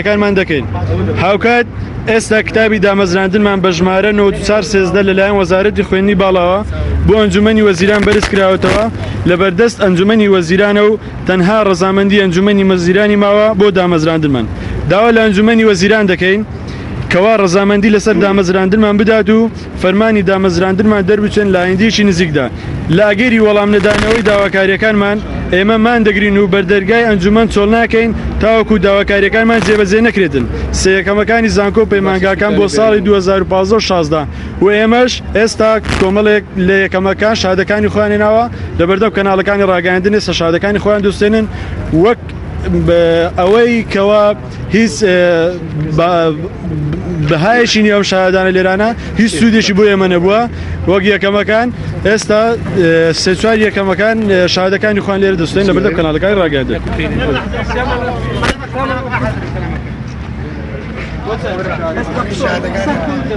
کانمان دەکەین. هاوکات ئێستا کتابی دامەزراندنمان بە ژمارە 94 13 لەلایەن وەزارەتی خوێندنی باڵاوە بۆ ئەنجومەنی وەزیران بەرز کراوەتەوە لەبەردەست ئەنجومەنی وەزیرانە و تەنها ڕەزامەندی ئەنجومەنی مەزیرانی ماوە بۆ دامەزراندنمان. داوا لە ئەنجومەنی وەزیران دەکەین کەوا ڕەزامەندی لەسەر دامەزراندنمان بدات و فەرمانی دامەزراندنمان دەربچن لە ئایندەیەکی نزیکدا. لە ئەگەری وەڵام نەدانەوەی داواکارییەکانمان، ئێمە مان دەگرین و بەردەرگای ئەنجومەن چۆڵ ناکەین تاوەکو داواکارییەکانمان جێبەجێ نەکرێتن. سێ یەکەمەکانی زانکۆ و پەیمانگاکان بۆ ساڵی 2015 و 16 و ئێمەش ئێستا کۆمەڵێک لە یەکەمەکان شادەکانی خۆیان هێناوە لەبەردەم کەناڵەکانی ڕاگەیاندن ئێستا شادەکانی خۆیان دەستێنن وەک ئەوەی کەوا هیچ بەهایەکی نییە ئەم شایدانە لێرانە هیچ سوودێکی بۆ ئێمە نەبووە وەک یەکەمەکان ئێستا سێ چوار یەکەمەکان شادەکانی خوان لێرە دەستێن لە بەردەم کەناڵەکانی ڕاگەیاندن.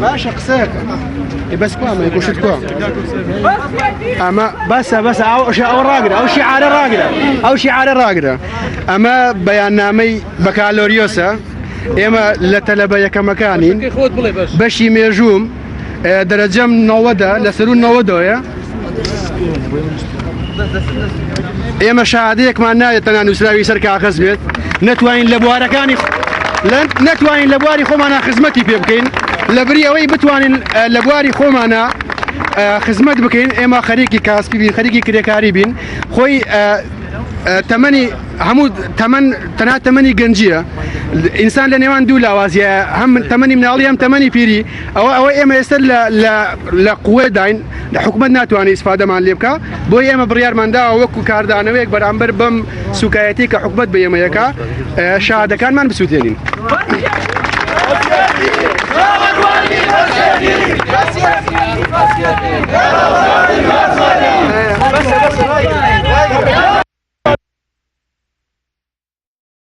باشە قسەکە بەس کوا ئەمە گوشت کوا ئەمە بەسە بەسە ئەو ئەو ڕاگرە ئەو شیعارە ڕاگرە ئەو شیعارە ڕاگرە ئەمە بەیاننامەی بەکالۆریۆسە ئێمە لە تەلەبە یەکەمەکانین بەشی مێژووم دەرەجەم نەوەدە لە سەرو نەوەدەوەیە ئێمە شادەیەکمان ناوێت تەنها نووسراوی سەر کاخەز بێت نەتوانین لە بوارەکانی نەتوانین لە بواری خۆمانە خزمەتی پێ بکەین لە بری ئەوەی بتوانین لە بواری خۆمانە خزمەت بکەین ئێمە خەریکی کاسپی بین خەریکی کرێکاری بین خۆی تەمەنی هەموو تەمەن تەنها تەمەنی گەنجیە ئینسان لە نێوان دوو لاوازیە هەم تەمەنی مناڵی هەم تەمەنی پیری ئەوە ئەوە ئێمە ئێستا لە لە لە قوێداین لە حکومت ناتوانێت ئیسفادەمان لێ بکە بۆ ئێمە بڕیارماندا وەکو کاردانەوەیەک بەرامبەر بەم سوکایەتی کە حکومت بە ئێمەیەکە شادەکانمان بسووتێنین.